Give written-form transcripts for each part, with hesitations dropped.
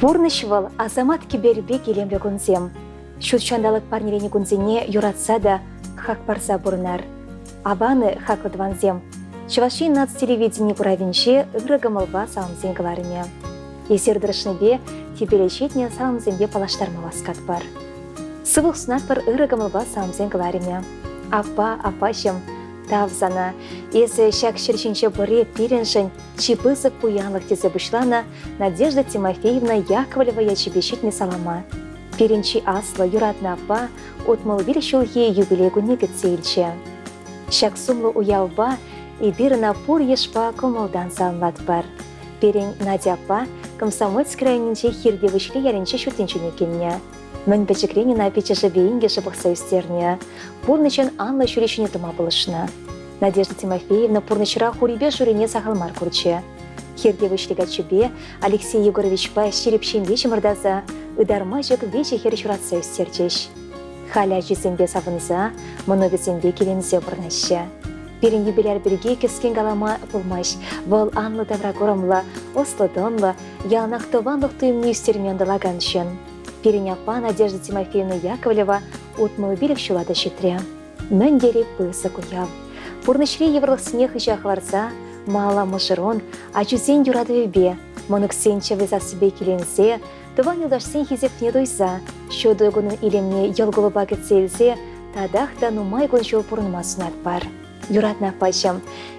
Пурнӑҫ вӑл асамат кӗпер пек илемлӗ кунсем. Ҫут ҫанталӑк парнеленӗ кунсене юратса та хак парса пурӑнар. Аван-и, хаклӑ тӑвансем! Чӑваш Ен наци телевидени куравӗнче ырӑ кӑмӑлпа саламсен кӑларӑмӗ. Эсир тӑрӑшнипе тӳпере ҫитнӗ саламсемпе паллаштарма васкатпӑр. Сывлӑх сунатпӑр ырӑ кӑмӑлпа саламсен кӑларӑмӗ. Аппа, аппаҫӑм, тав сана. Эсӗ ҫак ҫӗр ҫинче пурри пирӗншӗн чи пысӑк пуянлӑх тесе пуҫланӑ Надежда Тимофеевна Яковлева ячӗпе ҫитнӗ салама. Пирӗн чи аслӑ, юратнӑ аппа 61 ҫулхи юбилей кунне кӗтсе илчӗ. Ҫак сумлӑ уявпа эпир ӑна пур йышпа кӑмӑлтан саламлатпӑр. Пирӗн Надя аппа Комсомольск районӗнчи Хирти Выҫли ялӗнче ҫут тӗнчене килнӗ. Мӗн пӗчӗкрен ӑна пиччӗшӗпе инкӗшӗ пӑхса ӳстернӗ, пурнӑҫӑн анлӑ ҫулӗ ҫине тӑма пулӑшнӑ. Надежда Тимофеевна пурнӑҫра хурипе шурине сахал мар курчӗ. Хирти Выҫли каччипе Алексей Егоровичпа ҫирӗп ҫемье чӑмӑртаса ытарма ҫук виҫӗ хӗр ҫуратса ӳстерчӗҫ. Халӗ ачисемпе савӑнса, мӑнукӗсемпе киленсе пурӑнаҫҫӗ. Пирӗн юбиляр пирки кӗскен калама пулмасть. Вӑл анлӑ тавракурӑмлӑ, ӑслӑ-тӑнлӑ, яланах тӑванлӑх туйӑмне ӳстерме ӑнтӑлакан ҫын. Пирӗн аппа Надежда Тимофеевна Яковлева 65 ҫула та ҫитрӗ. Мӗн тери пысӑк уяв! Пурнӑҫри йывӑрлӑхсене хыҫа хӑварса мала мӑшӑрун, ачусен юратӑвӗпе, мӑнуксен чӗвӗ сассипе киленсе, тӑван юлташсен хисепне туйса, ҫутӑ кунӑн илемне йӑл кулӑпа кӗтсе илсе татах та нумай кун-ҫул пурӑнма сунатпӑр. Юратнӑ аппаҫӑм,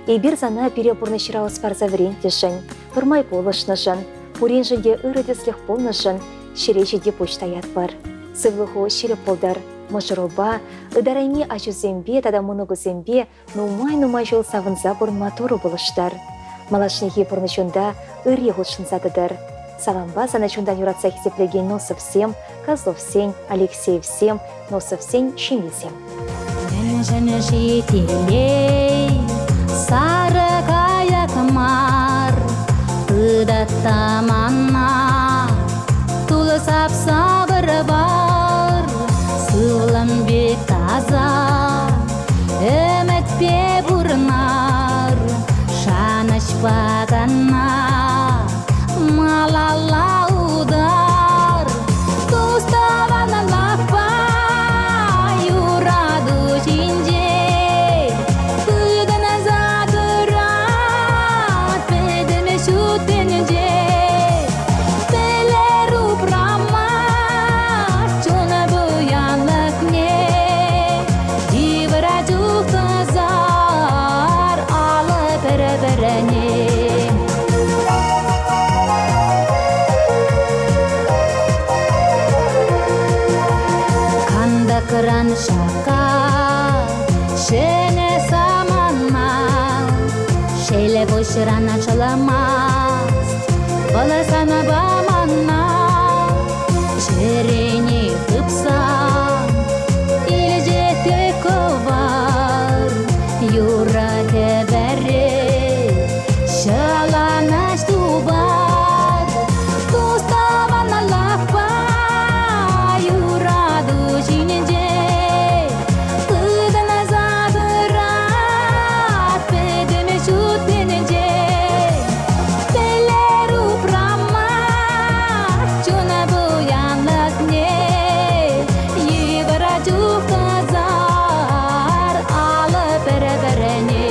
эпир сана пире пурнӑҫра ӑс парса вӗрентнӗшӗн, пӗрмай пулӑшнӑшӑн, пуриншӗн те ырӑ тӗслӗх пулнӑшӑн ҫӗре ҫити пуҫ таятпӑр. Сывлӑху ҫирӗп пултӑр. Мӑшӑрупа, ытарайми ачусемпе тата мӑнукусемпе нумай-нумай ҫул савӑнса пурӑнма Турӑ пулӑштӑр. Малашнехи пурнӑҫунта ырри хутшӑнса тӑтӑр. Салампа сана чунтан юратса хисеплекен Носовсем, Козловсен, Алексеевсем, Носовсен ҫемйисем. Мӗншӗн-ши телей сарӑ кайӑк мар, Тытать мана тулӑ сапса вӑр-вар, Сывлӑм пек таса ӗмӗтпе пурӑнар, Шанӑҫпа кӑна малалла утар. Тус-тӑванлӑхпа юрату ҫинче тытӑнса тӑрать пӗтӗм ҫут тӗнче. Пӗлер упрама чун пуянлӑхне, йывӑра чух тӑсар алӑ пӗр-пӗрне. Кантӑкран шакка ҫӗнӗ самана, шел пуҫран ачаламасть, вӑл санпа мана. Чӗрене хыпса илчӗ те кӑвар, юра кӗпере ҫӑлӑнӑҫ тупар. Тус-тӑванлӑхпа юрату ҫинче тытӑнса тӑрать пӗтӗм ҫут тӗнче. Пӗлер упрама чуна пуянлӑхне, йывӑра чух тӑсар алӑ пӗр-пӗрне.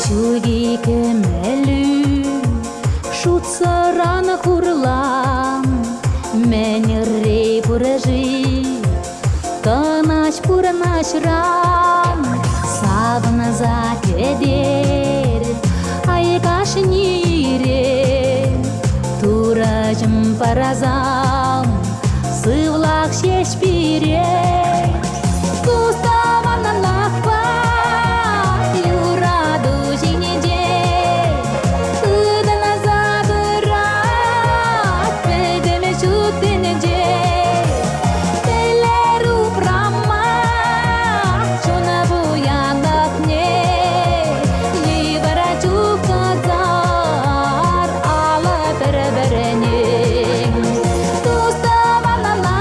Ҫук кӗмӗлӳ шутсӑран хурлан, мӗн ырри пур-ши тӑнаҫ пурӑнаҫран? Савӑнса кӗтер ай кашни ире, Турӑҫӑм парасам сывлах ҫеҫ пире. Тус-тӑванлӑхпа юрату ҫинче тытӑнса тӑрать пӗтӗм ҫут тӗнче. Пӗлер упрама чуна пуянлӑхне, йывӑра чух тӑсар алӑ пӗр-пӗрне. Тус-тӑванлӑхпа.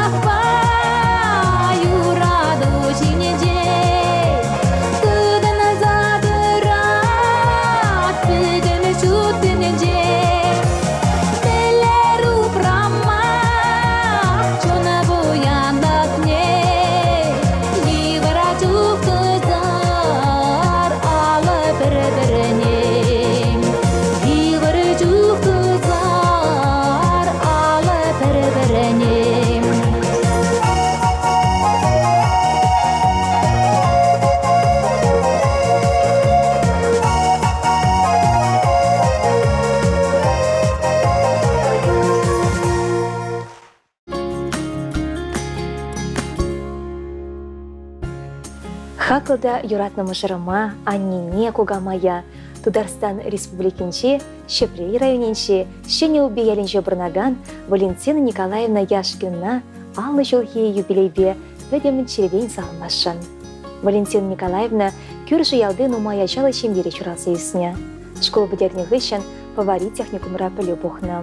Хаклӑ та юратнӑ мӑшӑрӑма, аннене, кукамая Тутарстан Республикинчи Ҫӗпрел районӗнчи Ҫӗнӗ Упи ялӗнче пурӑнакан Валентина Николаевна Яшкина 50 ҫулхи юбилейпе пӗтӗм чӗререн саламласшӑн. Валентина Николаевна кӳршӗ ялти нумай ачаллӑ ҫемьере ҫуралса ӳснӗ. Шкул пӗтернӗ хыҫҫӑн Пӑвари техникумра пӗлӳ пухнӑ.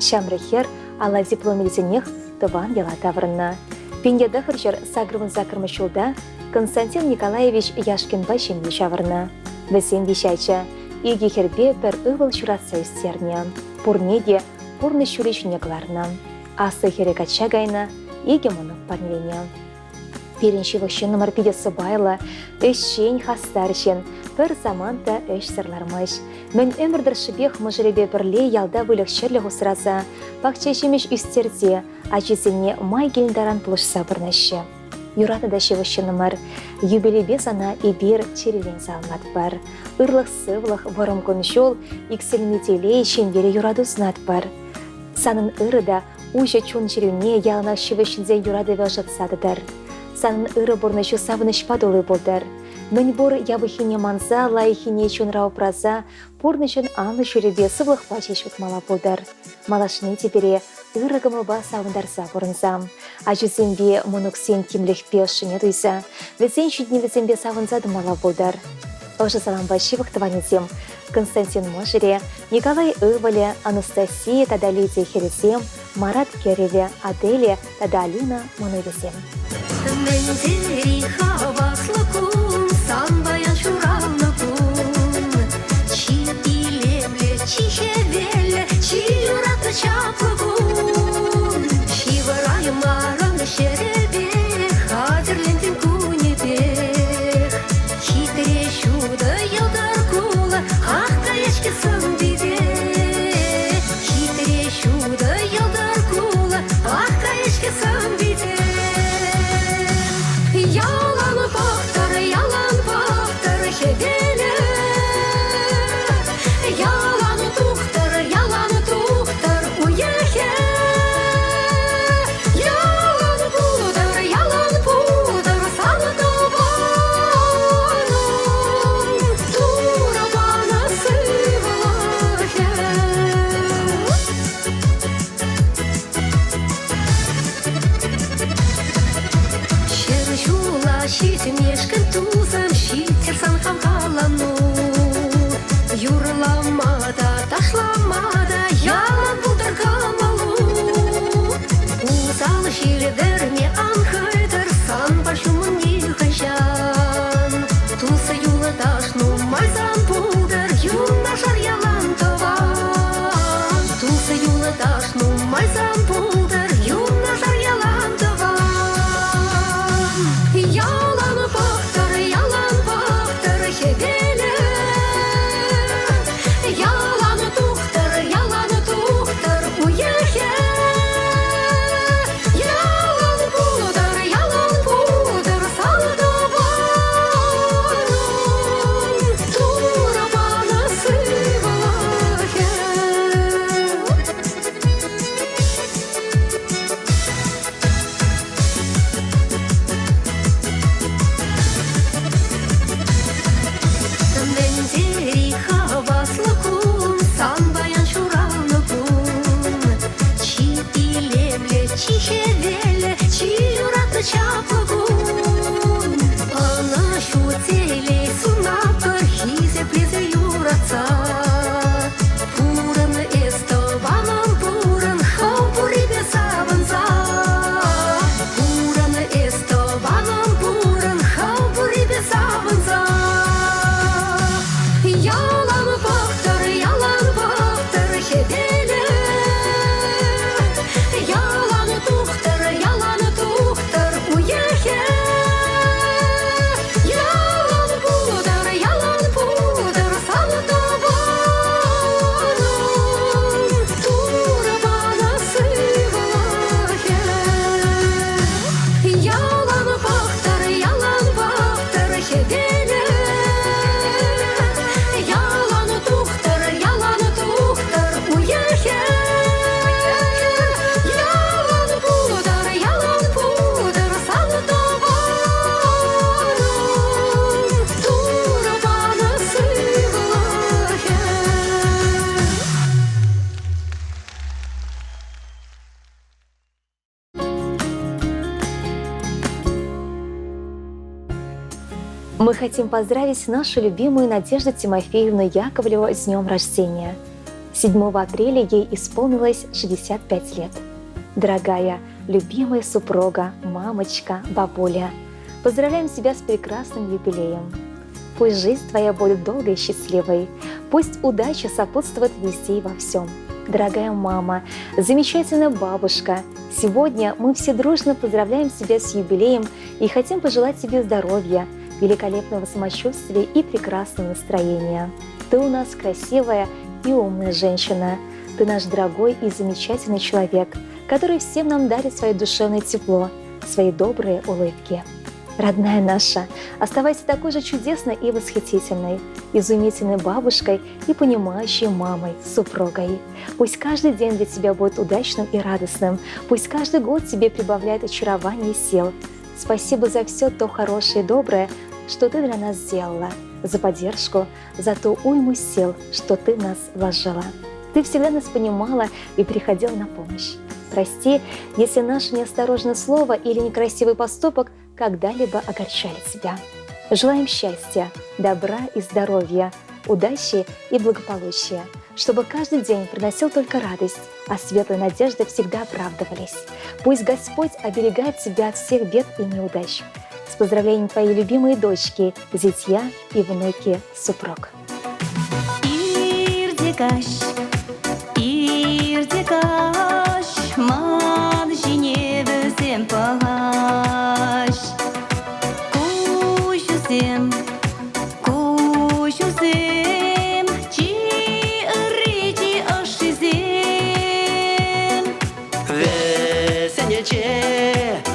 Ҫамрӑк хӗр алла диплом илсенех тӑван яла таврӑннӑ. 1988 ҫулта Константин Николаевич Яшкинпа ҫемье ҫавӑрнӑ. Вӗсем виҫ ача, икӗ хӗрпе пӗр ывӑл ҫуратса ӳстернӗ. Пурне те пурнӑҫ ҫулӗ ҫине кӑларнӑ. Аслӑ хӗрӗ качча кайнӑ, икӗ мӑнук парнеленӗ. Пирӗн ҫывӑх ҫыннӑмӑр питӗ сӑпайлӑ, ӗҫчен, хастар ҫын. Пӗр самант та ӗҫсӗр лармасть. Мӗн ӗмӗр тӑршшӗпех мӑшӑрӗпе пӗрле ялта выльӑх-чӗрлӗх усраса, пахча ҫимӗҫ ӳстерсе ачисене май килнӗ таран пулӑшса пурӑнаҫҫӗ. Юратнӑ та ҫывӑх ҫыннӑмӑр, юбилейпе сана эпир чӗререн саламлатпӑр. Ырлӑх-сывлӑх, вӑрӑм кун-ҫул, иксӗлми телей, ҫемьере юрату сунатпӑр. Санӑн ырӑ та уҫӑ чун-чӗрӳне яланах ҫывӑх ҫынсен юратӑвӗ ӑшӑтса тӑтӑр. Санӑн ырӑ пурнӑҫу савӑнӑҫпа тулли пултӑр. Мӗнпур япӑххине манса, лайӑххине чунра упраса пурнӑҫӑн анлӑ ҫулӗпе сывлӑхпа ҫеҫ утмалла пултӑр. Малашне те пире ырӑ кӑмӑлпа савӑнтарса пурӑнсам. Ачусемпе мӑнуксен тимлӗхпе ӑшшине туйса, вӗсен ҫитӗнӗвӗсемпе савӑнса тӑмалла пултӑр. Ӑшӑ салампа ҫывӑх тӑванӗсем Константин мӑшӑрӗ, Николай ывӑлӗ, Анастасия тата Лидия хӗрӗсем, Марат кӗрӗвӗ, Аделия тата Алина мӑнукӗсем. Мӗн тери хаваслӑ кун, сан паян ҫуралнӑ кун. Чи илемлӗ, чи хӗвеллӗ, чи юратнӑ чаплӑ кун. Ҫывӑраймарӑн ҫӗрӗпе, хатӗрлентӗн кунӗпех. Хитре ҫутӑ йӑлтӑр кулӑ, ах, каять-ҫке сӑн-пите. Хитре ҫутӑ йӑлтӑр кулӑ, ах, каять-ҫке сӑн-пите. Ялан. Мы хотим поздравить нашу любимую Надежду Тимофеевну Яковлеву с днем рождения. 7 апреля ей исполнилось 65 лет. Дорогая, любимая супруга, мамочка, бабуля, поздравляем тебя с прекрасным юбилеем. Пусть жизнь твоя будет долгой и счастливой, пусть удача сопутствует везде и во всем. Дорогая мама, замечательная бабушка, сегодня мы все дружно поздравляем тебя с юбилеем и хотим пожелать тебе здоровья, великолепного самочувствия и прекрасного настроения. Ты у нас красивая и умная женщина. Ты наш дорогой и замечательный человек, который всем нам дарит свое душевное тепло, свои добрые улыбки. Родная наша, оставайся такой же чудесной и восхитительной, изумительной бабушкой и понимающей мамой, супругой. Пусть каждый день для тебя будет удачным и радостным, пусть каждый год тебе прибавляет очарование и сил. Спасибо за все то хорошее и доброе, что ты для нас сделала, за поддержку, за ту уйму сил, что ты в нас вложила. Ты всегда нас понимала и приходила на помощь. Прости, если наше неосторожное слово или некрасивый поступок когда-либо огорчали тебя. Желаем счастья, добра и здоровья, удачи и благополучия, чтобы каждый день приносил только радость, а светлые надежды всегда оправдывались. Пусть Господь оберегает тебя от всех бед и неудач. С поздравлением твоей любимые дочки, зятья и внуки супруг. Ирте каҫ, ирте каҫ, ман ҫине вӗсем пӑхаҫ. Куҫусем, куҫусем, чи ырри, чи ӑшшисем. Вӗсенче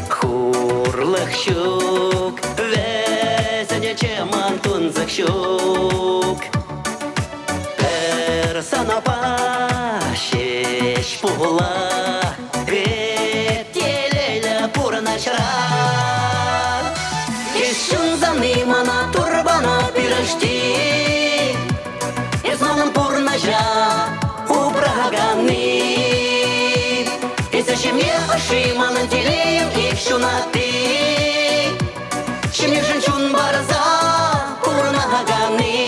хурлӑх ҫук, вӗсенче ман тунсӑх ҫук. Пӗр санапа ҫеҫ пула, эп телейлӗ пурӑнӑҫра. Эс ҫунсани мана турбана пирӗшти, эс манӑн пурнӑҫа упраканни. Эсӗ ҫемье ӑшши манӑн телейӗм ик ҫунатти, ҫемьешӗн чун парса пурӑнаканни.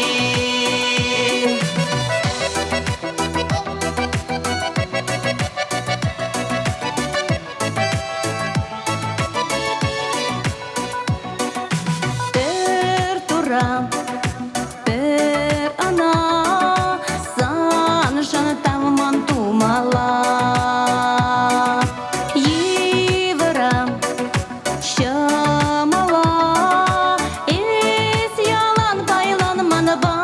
Пӗр тура, пӗр ӑна саншӑн тавман тумалла. Йывӑра, ҫӑмӑла эс ялан пайлан манпа.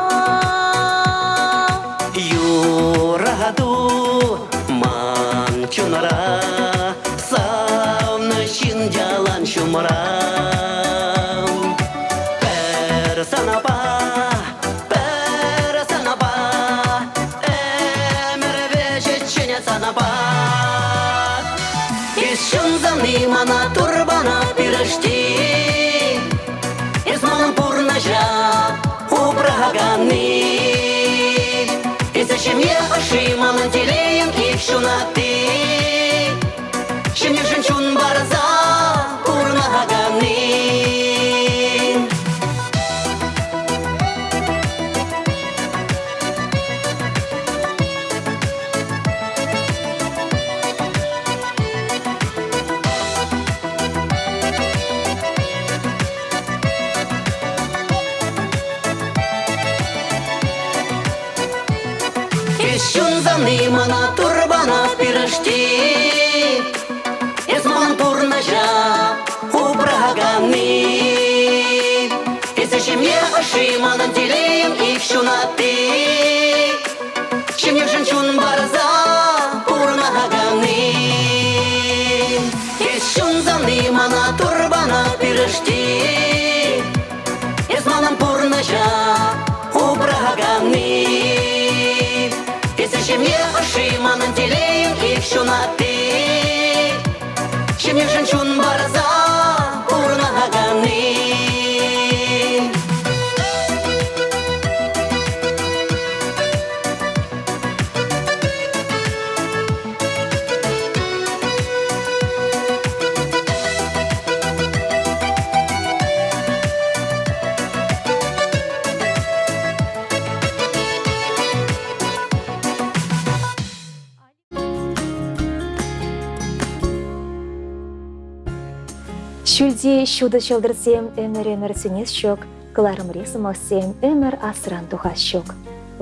Юрату ман чунра, савнӑ ҫын ялан ҫумра. Пӗр санапа, пӗр санапа, ӗмӗр вӗҫӗччен санапа. Эс ҫунсани мана турбана пирӗшти, эс манӑн пурнӑҫа упраканни. Эсӗ ҫемье ӑшши манӑн телейӗм ик ҫунатти, ҫемьешӗн чун парса пурӑнаканни. Эс ҫунсани мана турбана пирӗшти, эс манӑн пурнӑҫа упраканни. Эсӗ ҫемье ӑшши манӑн телейӗм ик ҫунатти, ҫемьешӗн чун парса пурӑнаканни. Эс ҫунсани мана турбана пирӗшти, эс манӑн пурнӑҫа упраканни. Эсӗ ҫемье ӑшши манӑн телейӗм ик ҫунатти, ҫемьешӗн чун парса пурӑнаканни. Ҫӳлти ҫутӑ ҫӑлтӑрсем ӗмӗр-ӗмӗр сӳнес ҫук, кӑларӑмри сӑмахсем ӗмӗр асран тухас ҫук.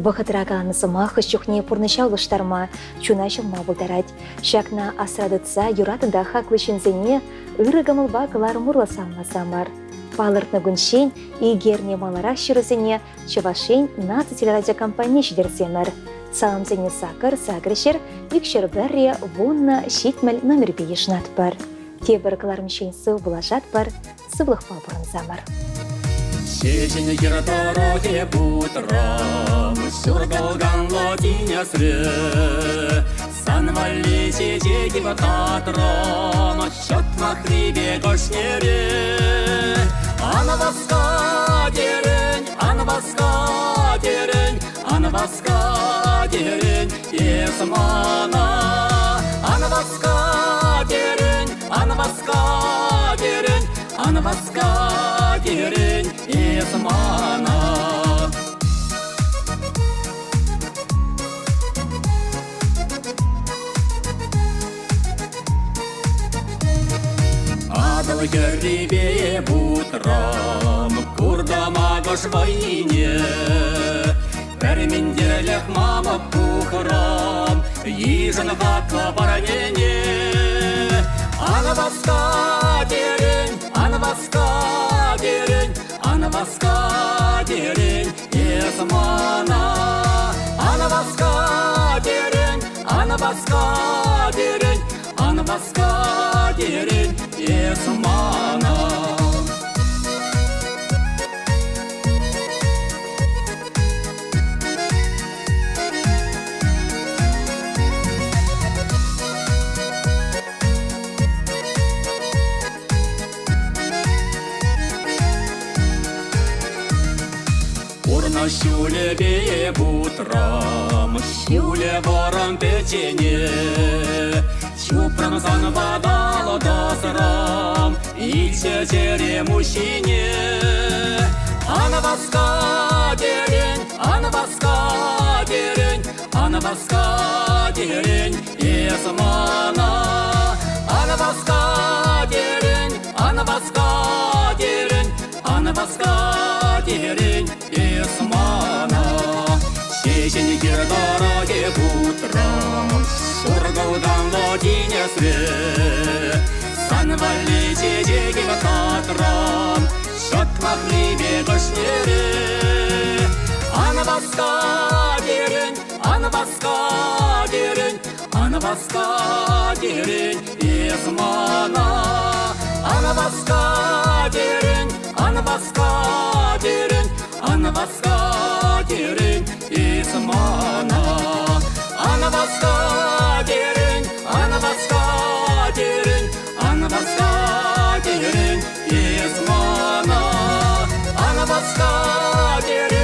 Вӑхӑтра каланӑ сӑмах хӑш чухне пурнӑҫа улӑштарма, чуна ҫӑлма пултарать. Ҫакна асра тытса юратнӑ та хаклӑ ҫынсене ырӑ кӑмӑлпа кӑларӑм урлӑ саламласамӑр. Палӑртнӑ кунччен икӗ эрне маларах ҫырусене Чӑваш Ен наци телерадиокомпанине ҫитерсемӗр. Саламсене сакӑр, 800, 201-ре, 10, 70 номерпе йышӑнатпӑр. Тепӗр кӑларӑмччен сыв пулашатпӑр, сывлӑхпа пурӑнсамӑр. Ҫеҫен йӗр тӑрӑхӗ путрӑм, ҫуртӑлканлӑ тинӗсре. Сан валли чечек татрӑм, ҫӑтмахри пек ӑшнере. Ан васка терӗн, ан васка терӗн, ан васка терӗн эс мана. Ан васка терӗн, ан васка терӗн, ан васка терӗн эс мана. Атӑл хӗррипе путрӑм, куртӑм акӑш вӑйне. Пӗр минтерлӗх мамӑк пухрӑм, йышӑн хаклӑ парнене. Ан васка терӗн, ан васка терӗн, ан васка терӗн, эс мана. Ан васка терӗн, ан васка терӗн, ан васка терӗн, эс мана. Пурнӑҫ ҫулӗпе путрӑм, ҫулӗ вӑрӑм пӗччене. Чупрӑм санпа тӑсрӑм, илчӗ чӗрем уҫҫине. Ан васка терӗн, ан васка терӗн, ан васка терӗн эс мана. Ан васка терӗн, ан васка терӗн, ан васка терӗн эс мана. Ҫеҫен хир тӑрӑхӗ путрӑм, шуркӑлтанлӑ тинӗсре. Сан валли чечекӗм татрӑм, ҫӑтмахри пек ӑшнере. Ан васка терӗн, ан васка терӗн, ан васка терӗн эс мана. Ан васка терӗн, ан васка терӗн, ан васка терӗн эс мана. Ан васка терӗн, ан васка терӗн, ан васка терӗн эс мана. Ан васка терӗн.